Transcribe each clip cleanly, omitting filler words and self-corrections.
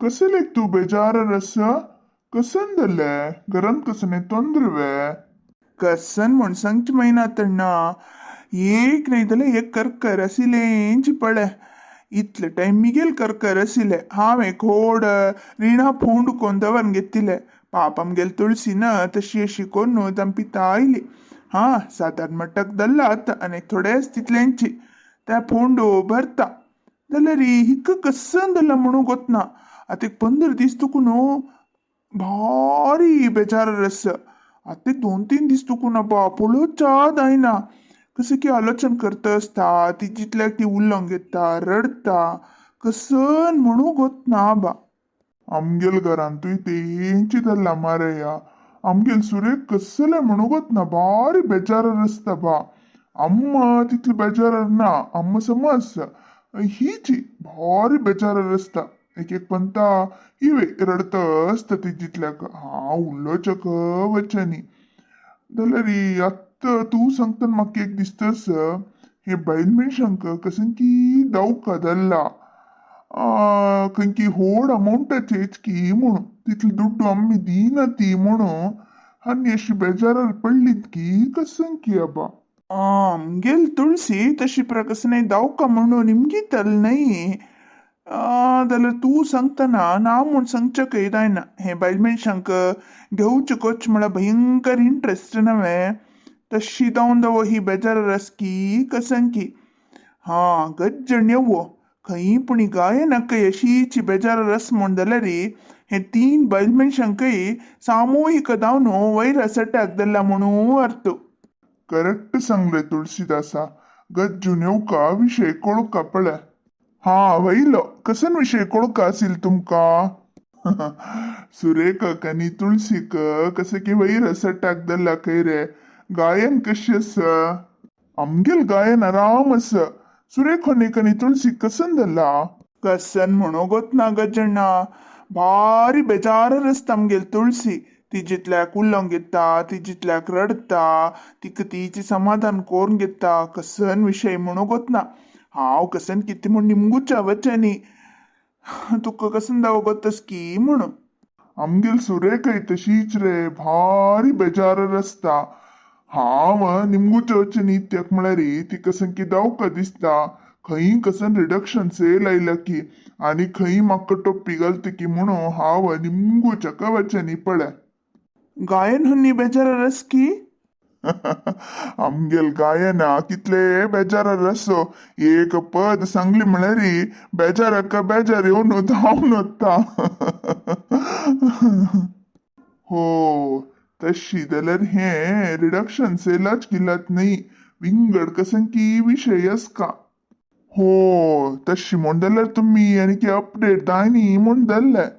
कसलेक तूं बेजारार आसा? कसन जालें? घरांत कसलें तोंद्र वे? कसन म्हूण सांगचें मागीर आतां एक न्हय जाल्यार एक करकर आशिल्लेंची पळय. इतले टायम मिगेल करकर आशिल्ले. हांवें खोड रिणां फोंड कोन्न दवरून घेतिल्ले. पाप आमगेल तुळसी ना तशी अशी कोन्न तांपिता आयली. हां, सादारण मट्टाक धरला आतां, आनी थोडेच तितलेंची त्या फोंडू भरता. जाल्यार हिका कसन धरला म्हणून गोतना. आतां एक 15 दीस तुका न्हू भारी बेजार आसा. आतां एक 2-3 दीस तुका ना बा पळोवच्या जायना. कशें की आलोचन करता आसता ती, जितल्याक ती उलोवंक घेता रडटा. कसन म्हणू गोतना बा. आमगेल घरांतूय तेंची धरला मारया. आमगेल सुरेक कसलें म्हणू गोतना, भारी बेजारार आसता बा. अम्मा तितली बेजारार ना, अम्मा समज हीची भारी बेजारार आसता. एक एक पंता ही रडत आसता ती जितल्याक हांव उलोवचें वचनी. जाल्यार आत्तां तूं सांगता म्हाका एक दिसतास, हे बायल मनशांक कशें की दावका धरला खंयकी होड अमावंटाचेच की म्हणून, तितले दुड्डू आमी दिना ती म्हणून आनी अशी बेजारार पडलीत की कसं की आबा. आमगेल तुळसी तशी प्रकसनाय दावका म्हणून निमगीतल न्हय. जाल्यार तूं सांगतना ना म्हूण सांगचें खंय जायना. हे बायल मनशांक घेवचें कोच म्हळ्यार भयंकर इंट्रस्ट नव्हे. तशी जावन दवो ही बेजारार आस की कसन की. हां गज्जण येवो खंय पूण गायनाकय अशीची बेजारार आस म्हूण जाल्यार हे 3 बायल मनशांकय सामुहीक जावन वैरस अटॅक धरला म्हणून अर्थ. करेक्ट सांगले तुळसीदासा. गज्जून येवका विशय कळका पळय. हा वयलो कसन विशय कळका आसील तुमकां? सुरेखाक आनी तुळसीक कसं की वैरस अटॅक धरला खंय रे. गायन कशी आसा? आमगेल गायन आराम आसा. सुरेखोनीक आनी तुळसीक कसन धरला? कसन म्हणू गोतना गजण्णा, भारी बेजारार आसता आमगेल तुळसी. ती जितल्याक उलोवंक घेता, ती जितल्याक रडटा, तिका तिची समाधान करून घेता. कसन विशय म्हणू गोतना. हांव कसन कितें म्हूण निमगुच्या वचनी. तुका कसन दाव गोतस की म्हणून. आमगेल सुरेखय तशीच रे, भारी बेजारार आसता. हांव निमगुच्या वचनी इत्याक म्हळ्यार ती कसन की दावका दिसता खंय कसन रिडक्शन सेल आयला की आनी खंय म्हाका टोप्पी घालता की म्हणून हांव निमगुच्या वचनी पळय. गायन हन्नी बेजारार आस की? आमगेल गायना कितले बेजारार आसो. एक पद सांगली म्हळ्यार बेजाराक बेजार येवन धांवन वता. हो तशी जाल्यार हे रिडक्शन सेलाच किल्लात न्हय, विंगड कसन की विशय आसका. हो तशी म्हूण जाल्यार तुमी आनी की अपडेट दायनी म्हूण जाल्ले.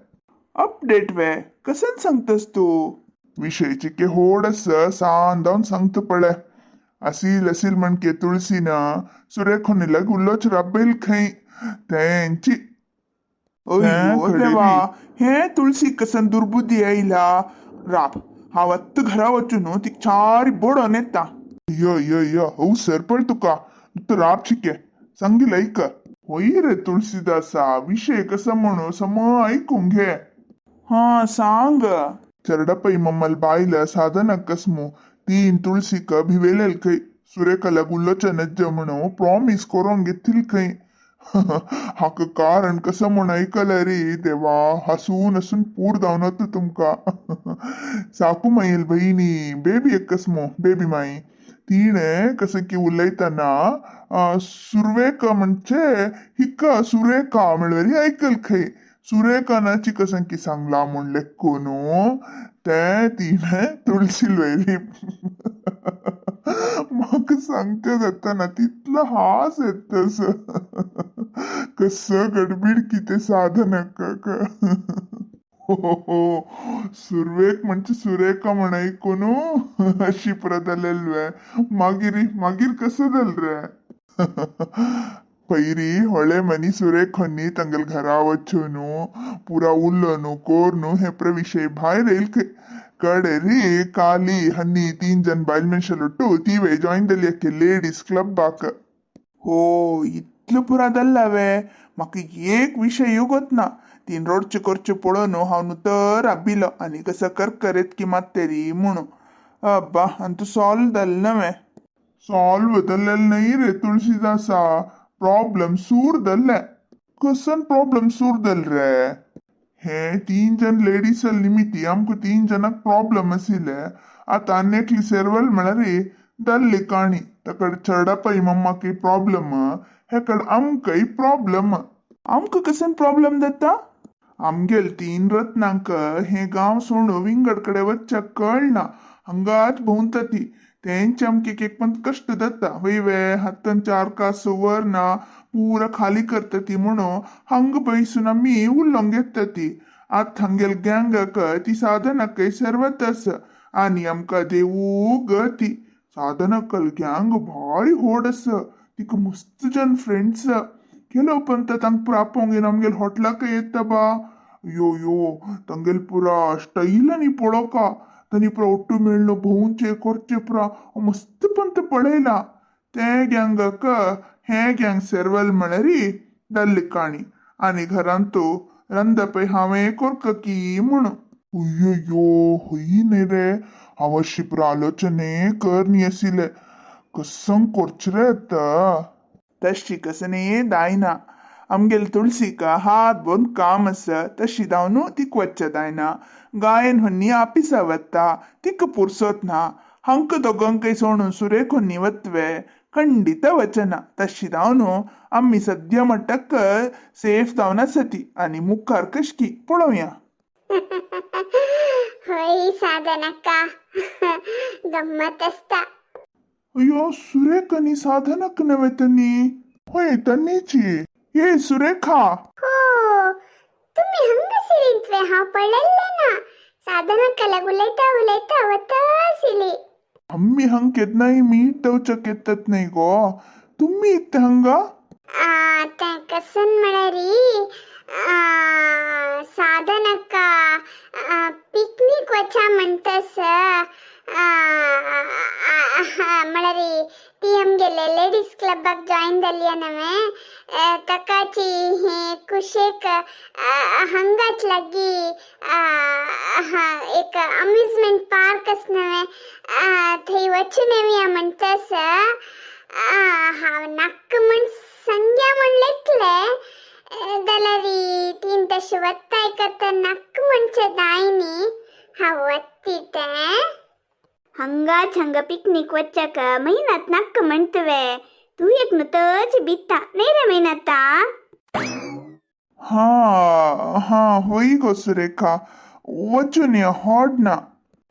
अपडेट वे? कसन सांगतस तूं? विशयची के होड आसा, सान जावन सांगता पळय. असील असील म्हणके तुळसीन सुरेखोनी लागीं उलोवचें राबयल खंय तेंची. अय्यो देवा, हे तुळसी कसन दुर्बुद्धी आयला. राब, हांव आत्तां घरा वचून तिका चारी बोडोन येता. यो यो यो, हौ सर पळ तुका तूं राब शिके सांगील ऐक. होय रे तुळसीदासा, विशय कसो म्हणून सम ऐकूंक घे. हां सांग. चरडपै मम्मल बायल साधन कसमू तीन तुळसीक भिवेलेल खंय, सुरेखा लागू उलोवचें नज्ज म्हणून प्रॉमीस करून घेतील खंय. हाका कारण कसं म्हूण ऐकल्यार रे देवा, हसून हसून पूर जावन वता तुमकां. साकू माईल बहिणी बेबी एक कसमो बेबी माई तिणें कसं की उलयतना सुरवेक म्हणजे हिका सुरेखा म्हणल्यार ऐकल खंय. सुरेखानाची कसं की सांगला म्हूण लेखो न्हू तें तिणें तुळशील वयली. म्हाका सांगचें जाता ना तितलो हास येता तसो. कसं गडबीड कितें साधन. हो सुरवेक म्हणजे सुरेखा म्हण ऐकून अशी प्रदलेल्वे. मागीर मागीर कसं जालें रे? पयरी होळे मनी सुरेखोनी तांगेल घरा वचून पुरा उलोवन कोरून हे प्रविशय भायर येयल खंय. कडे रे काली हन्नी 3 जन बायल मनशां लोट्टू तीवे जॉयन जाली अख्खे लेडीज क्लबाक. हो इतलो पुरा जाल्ला वे? म्हाका एक विशय गोतना. तीन रोडचे करचे पळोवन हांव न्हू तर आबिलो आनी कसो करकरेत की मात्तेरी म्हणून. अब्बा, आनी तूं सॉल्व जालें नवें? सॉल्व जाल्लें न्ही रे तुळशीदासा, प्रॉब्लम सूर जाल्लें. कसन प्रॉब्लम सूर जाल रे? हे तीन जण लेडीज निमित्ती आमकां तीन जणांक प्रॉब्लम आशिल्ले. आतां आनी एकली सेरवल म्हळ्यार जाल्ली काणी. ताका चेरडापाय मम्माकय प्रॉब्लम, हेकड आमकांय प्रॉब्लम. आमकां कसन प्रॉब्लम जाता? आमगेल तीन रत्नांक हे गांव सोडून विंगड कडेन वचच्याक कळना, हांगाच भोंवता ती. तेंचे आमकां एक एक पण कश्ट जाता हय वे. हातान चार कास वर ना पुरा खाली करता ती, म्हणून हांगा बैसून आमी उलोवंक घेता ती. आतां हांगेल गँगाक ती साधनाकय सर्वत आसा आनी आमकां देवू गती. साधनाकल गँग भारी होड आसा, तिका मस्त जन फ्रेंड्स. केलो पण तांकां पुरा आपोवंक येवन आमगेल हॉटलाकय येता बा. यो यो, तांगेल पुरा स्टायल आनी पळोवका, तांणी पुरा ఒట్టు मेळ्ळो भोंवचे करचे पुरा मस्त पण ते पळयला. ते गँगाक हे गँग सेरवल म्हळ्यार जाल्ली काणी. आनी घरांत रांदपय हांवें करका की म्हणून. अय्यो, हय न्ही रे, हांव अशी पुरा आलोचने कर न्ही आशिल्लें. कसं करचें रे आतां? तशी कसने जायना, आमगेल तुळसीक हात भरून काम आसा. तशी जावन तिका वच्चें जायना. गायन हन्नी आपिसा वता, तिका पुरसत ना. हांकां दोगांकय सोडून सुरेख हन्नी वतवे? खंडित वचना. तशी जावन आमी सद्या मट्टाक सेफ जावन आसा ती. आनी मुखार कशकी पळोवया. होय साधनक्का, गम्मत असता. अय्यो, सुरेख आनी साधनक नव्हे त्यांनी? हय, तन्नीची. ए सुरेखा. हो, तुम्ही हंगसर हांव पळयल्लें ना. साधनक्काला उलयता उलयता वता आशिल्ली. आम्ही हंग केन्नाय मीट जावच्याक येतात न्ही गो. तुमी इत्ते हंगा? तें कसन म्हळ्यार साधनक्का पिकनीक वचा म्हणटस. म्हळ्यार ती आमगेले लेडीज क्लबाक जॉयन जाली नवें, ताकाची हे कुशेक हांगाच लागीं एक अम्युजमेंट पार्क आसा नवें, थंय वचून येवया म्हणटस. हांव नाक्क म्हण संग्या म्हण लेखलें जाल्यार तीन तशें वत्ताय करता नाक्क म्हणचें जाय न्ही. हांव वत्ती तें. हंगाच हंग पिकनिक वच्चाक मैनात नक्क म्हणतवे. तूं एक नुतच बित्ता नाही रे मैनाता? हा हा, होय गो सुरेखा, वचून या, हॉड ना.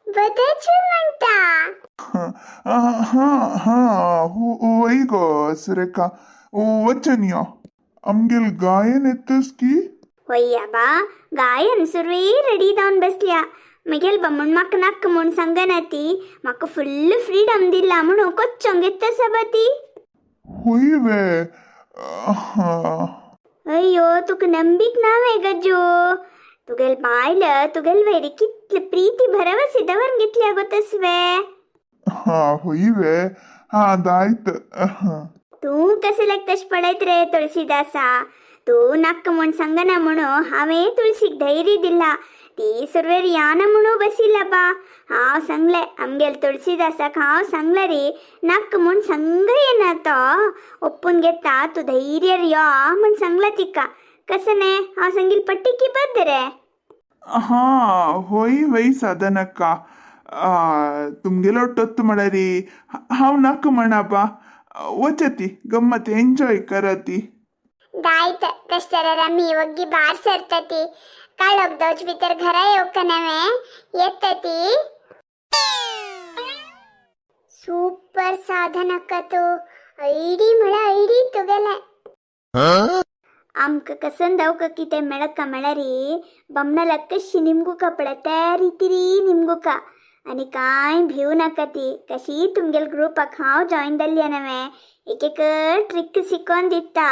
बदच म्हणटा. हा हा, होय गो सुरेखा, वचून या. आमगेल गायन येतस की? होय बा, गायन सुरवे रेडी जावन बसल्या. मगेल बा म्हूण म्हाका नाक्क म्हूण सांगना ती. म्हाका फुल्ल फ्रीडम दिला म्हणून कोच्चोंक येता बा ती. होय वे? अय्यो, तुका ನಂಬಿಕ್ नावे गज्जू. तुगेल बायल तुगेल वयर कितले प्रीती भरवसे दवर घेतल्या गो तसवे. हा, होय वे? हा, दायत. तूं कशें लागतश पळयत रे तुळशीदासा. तूं नाक्क म्हूण सांगना म्हणून हांवें तुळशीक धैर्य दिला. ती सुरवेर याना म्हणून बशिल्ला बा. हांव सांगलें आमगेल तुळशीदासाक, हांव सांगलें रे, नाक्क म्हूण संग येना तो ओप्पून घेता, तूं धैर्य यो म्हूण सांगलां तिका. कसं न्ही हांव सांगील पट्टी की बद्द रे? हा, होय होय साधनक्का, तुमगेलो टत्त म्हळ्यार हांव नाका म्हणा बा. वचती, गम्मत एन्जॉय कराती. दायत, तशें जाल्यार आमी वग्गी भायर सरता ती. काळोख जावचे भितर घरा येवका नवें. येता ती. सुपर साधनक्का, तूं ऐडी म्हळ्यार ऐडी तुगेलें. आमकां कसन दावका कितें मेळका म्हळ्यार बमणाला कशी निमगुका पळय त्या रितीरी निमगुका. आनी कांय भिवू नाका ती. कशी तुमगेल ग्रुपाक हांव जॉयन जाल्ली नवें, एक एक ट्रिक शिकोवन दिता.